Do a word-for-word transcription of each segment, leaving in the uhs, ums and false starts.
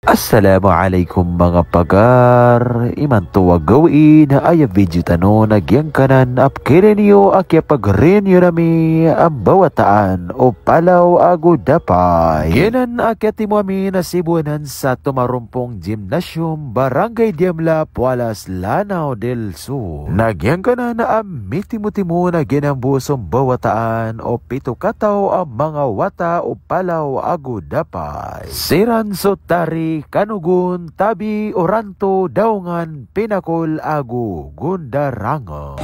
Assalamu alaikum manga pagar. Imanto a gawii na aya video tano na giyangkanan a pkhailay niyo a kiyapagreunion ami a mbawataan o Palaw ago Dapay. Giyanan a kiyatimo ami na sibowanan sa Tomarompong Gymnasium, Barangay Diamla, Pualas, Lanao del Sur. Na giyangkanan a mitimotimo na giyanan bo so mbawataan o pito kataw a manga wata o Palaw ago Dapay. Siran so Tari, Kanogon, Tabi, Oranto, Daongan, Pinakol ago Gondaranga.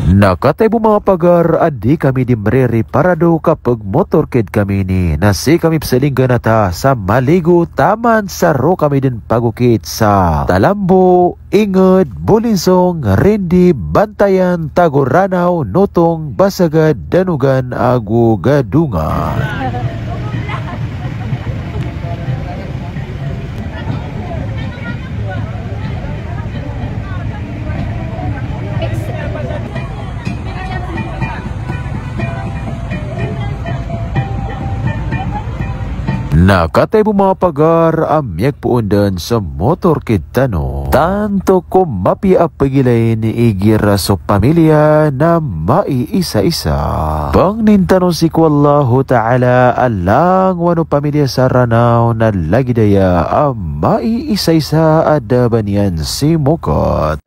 Na kataya bo manga pagar a di kami di mririparado ka pagmotorkid kami ini, na sii kami pzalingganata sa Maligo taman sa roo kami dn pagokit sa Talambo, Ingd, Bolinsong, Rindi, Bantayan, Tagoranaw, Notong, Basagad, Danogan ago Gadonga. Na kataya bo manga pagar a miyagpoon dn so motorkid tano. Tanto ko mapiya a pagilayn igira so pamilya na maiisaisa. Pangnin tano sii ko Allahu Ta'ala a langowan o pamilya sa Ranaw na lagid aya a maiisaisa a da ba niyan simokat.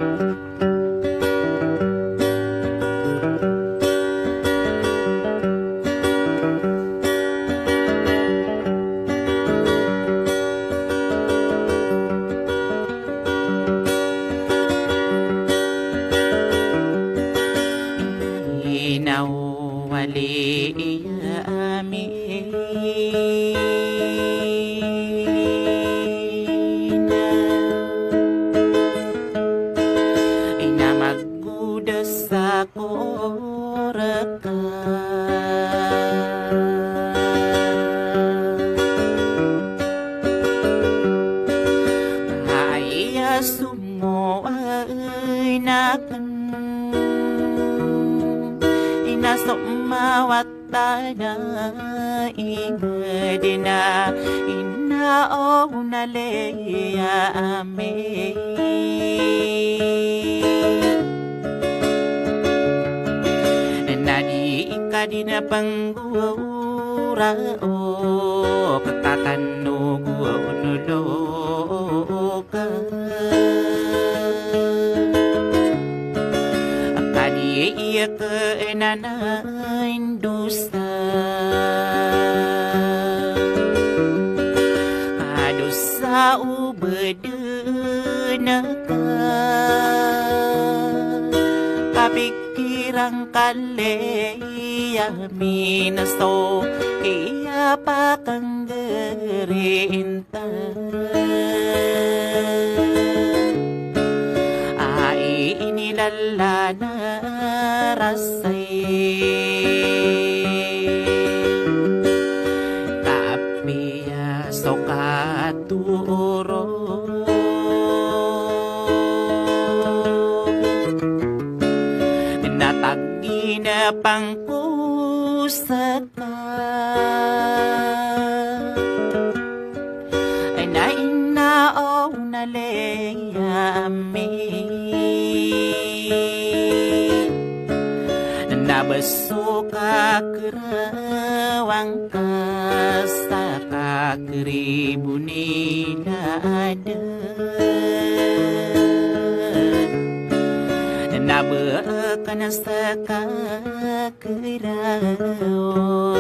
Ina o wali iya ami. Ina maggoda sa koreka. Aya somo ay naken. Ina so mawat tana inged ina, ina o nalaya ami. Na di ka di na panggura o katatan o guwa o nolo. Kadi iya keenan a indosa. Kadosa o beden ka. Kapikiran ka laya minaso iya pakanggeri. Ai inilala na rasay. Kapiya so katorog. Na pagina pangkusak. Na ina o nalaya ami. Na beso ka kerawang ka sa ka keribo nila aden. Na beken sa ka keraw.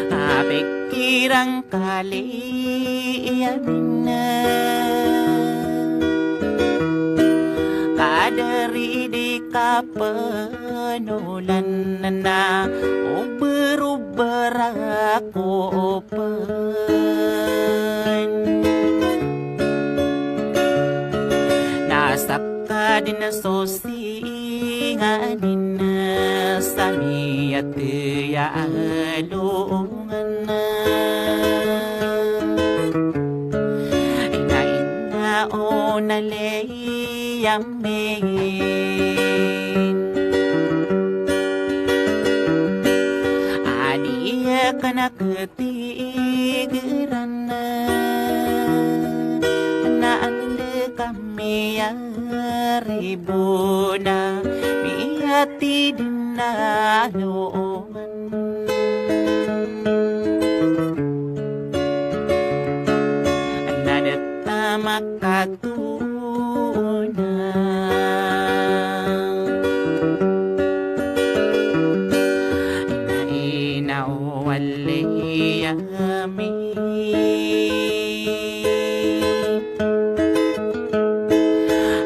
Apikiran ka laya mina. Kadari di ka penolan na ober-ober ako pen. Na saka den so singanin sa miyataya alongan. Ina, ina Ona ley amin. Adi akn a katigaran na anda kami a ribona miyatid na lo Na da ta makatona. Na ina o wali ami.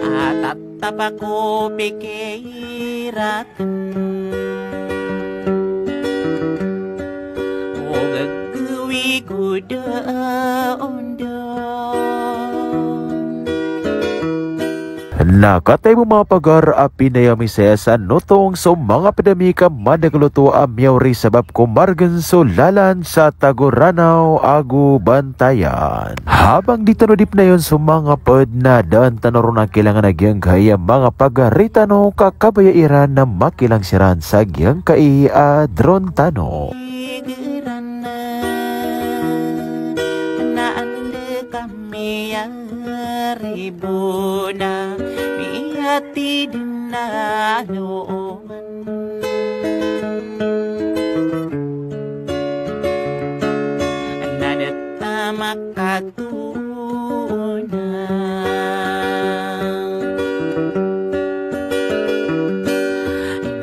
Atat Tapa ko pikir akn o gagawii ko da ondon. Na kataya bo manga pagar a pinaya mi saya sa notong so manga pd ami ka madakl oto a miyaori sabap ko margn so lalan sa Tagoranaw ago Bantayan. Habang di tano di pnayon so manga pd na daan tano ron a kailangan a giyangkaya manga pagari tano ka kabaya iran na makilang siran sa giyangkaya drone tano. Na anda kami a ribona miyatid na lo Na da ta makatona.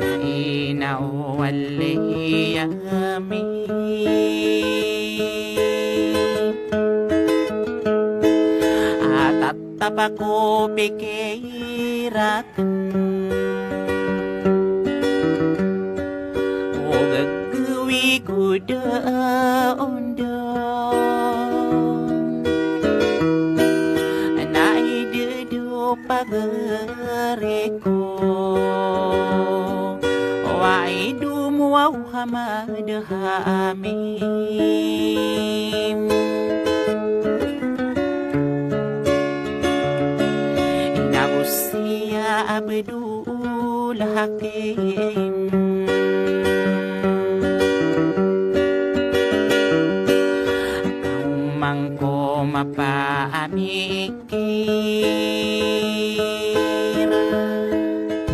Na ina o wali ami. Atat Tapa ko pikir akn o gagawii ko da ondon. Na i da do pagari ko wa i do mo wa Muhammad Hamim. Ina bo si Abdul Hakim. Kaomang ko mapa a mikir.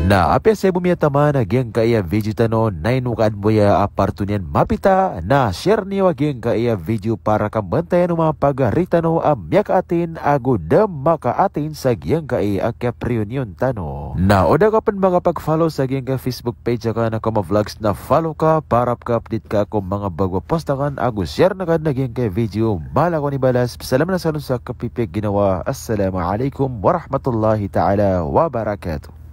Na apiya saya bo miyataman a giyangkaya video tano, na ino ka adn bo aya a part two niyan mapita, na share niyo a giyangkaya video para ka mbantayan o manga pagari tano a miyakaatin ago da makaatin sa giyangkaya a kiyap-reunion tano. Na o da ka pn makapag-follow sa giyangkaya Facebook page akn a Koma Vlogs na follow ka para ka update ka ko manga bago a post akn ago share na ka dn a giyangkaya video. Mala ko nibalas. Salam na salom sa kapipiya ginawa. Assalamu alaikum warahmatullahi ta'ala wabarakatuh.